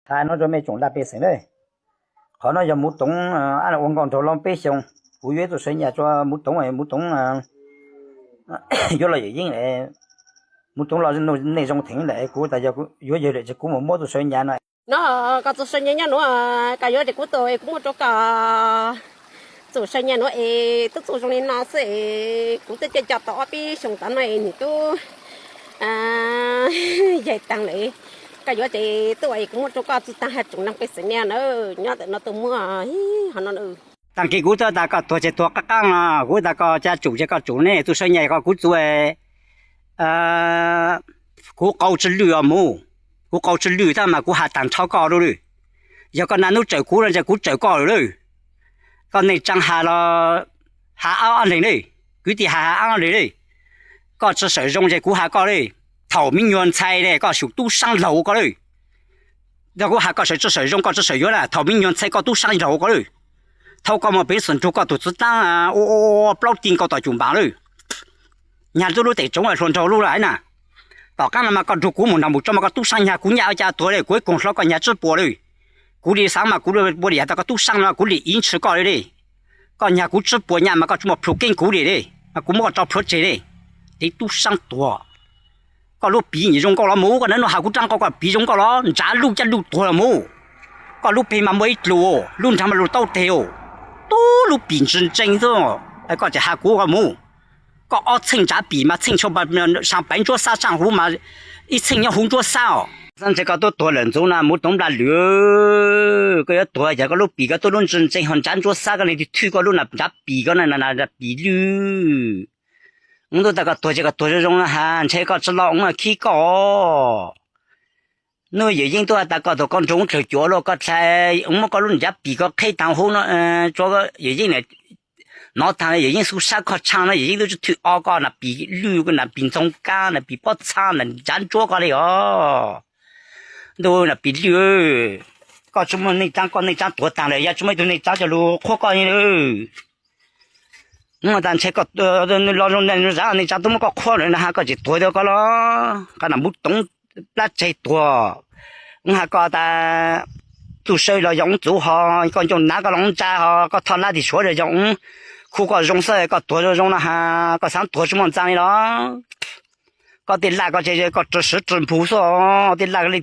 Hais no rau mej tsoom nrog pej xeem na, qhov no yog Muv Toov ua nkauj nraug laus peb xyoos, kuv yuav ib tug saw nyas rua Muv Toov, Muv Toov yuav los Yawm Yeeb, Muv Toov los nej zoo theem lawm, kuv tas yog yuav yawg lawm ces kuv mus muab tug saw nyas no. No, koj tug saw nyas nyob nuav, koj yuav ces kuv tuaj es kuv muab rua koj. Tug saw nyas nuav es tub txuj zoo li no xwb es kuv twb coj coj tau ob peb xyoos tom no es nws tub yaig taag lawm. Koj yuav ces tuaj es kuv muab rua koj txuj taag hab tsoom nrog pej xeem na, nyob ntawm no tuaj muab hov no. Taag kis kuv twb tas koj tuag ces tuag qaab qaab, kuv tas koj ca tsum ces koj tsum ne, tug saw nyas koj kuv txuj kuv qau tsi lwj os Muv, kuv qau tsi lwj tab mas kuv has taag nrho koj lawm. Yog koj naj nub tsawm kuv no ces kuv tsawm koj lawm. Koj neej tsaa has los has ab ab leeg le, kwv tij has has ab leeg le. Koj tsi sawm zoo ces kuv has koj le. Thaum me nyuam ntxhais le koj xyum tub saab laug koj le. Yog kuv has koj sawm tsi sawm zoo koj tsi sawm yuav na, thaum me nyuam ntxhais koj tub saab laug koj le. Thaum koj muaj peev xwm nrug koj tug txiv taab ua plaub ti nkaus tom cum npaas le. Nyag tub lub tes tsoov hluas nraug lub lawm na. Tom qaab no mas koj nrug kuv mus nrog mus tso mas koj tub saab nyag kuv nyaj ua cas tuag le, kuv ib koog hlo koj nyag tsib puas le. Kuv li xaav mas kuv ua li has tas koj tub saab no kuv lim ib ntshis koj le le. Koj nyag kuv tsib puas nyaj mas koj tsi muaj plhus keeb kuv li le, mas kuv muab koj tso plhuav tseg le. Tiv tub saab tuag. Koj lub piv nyiam zoo nkauj los Muv, koj naj nub has kuv rab qau koj piv zoo nkauj los, ntsav luj caj luj tuag los Muv. Koj lub peg mas muaj ib dlus, lub nraag mas lug taub teg. Tub lub pim ntsi ntseeg xwb, koj tseem has kuv koj Muv. Koj ob txheej ntsav pim mas txheej tshua, saab paiv ntsuab xab saab huv mas ib txheej nyob huv ntsuab xab os. Xav ntshe koj tub tuag lawm ntxuv no Muv Toov Nplaj Lwm. Koj yuav tuag ces koj lub pim koj tub lub ntsi ntseeg ho ntsav ntsuab xab, koj leej twg thwj koj lub ntsav pim koj na, pim lwj. Ub, tub tas koj tuag ces koj tuag zoo zoo no has, ntshe koj tsi los ub khib koj. Nub Yawm Yeeb tub has tas koj tug koj nrug dlawg cuav luaj koj dlha, muab koj lub ntsav pim koj qheb taag huv no, Yawm Yeeb nov taag Yawm Yeeb xub sab koj tshaaj no Yawm Yeeb tub tsi thwj ob koj na, pim lwj na, pim ntxoov kab na, pim pob txha na, ntsav ntsuab koj li os. Ntuj na pim lwj, koj tsi muaj neej tsaa, koj neej tsaa tuag taag lawm, yog tsi muaj ib tug neej tsaa coj lug qhuab koj li. Ub, tas ntshe koj los zoo zav neej tsaa tub muab koj qhuab lawm na has koj tseem tuag dua koj los, qhov na Muv Toov plab tseg tuag. Ub, has koj tas tug saw los yog ub txuv ho, koj ncauj nav koj los ub ntsa ho, koj thoj lab tim suav los yog ub, khu koj zoo xwb koj tuag zoo zoo no has koj xaav tuag tsi muaj ntxaa li los. Koj tej laj koj tseem koj ris swv ris nphus xwb, tej laj leej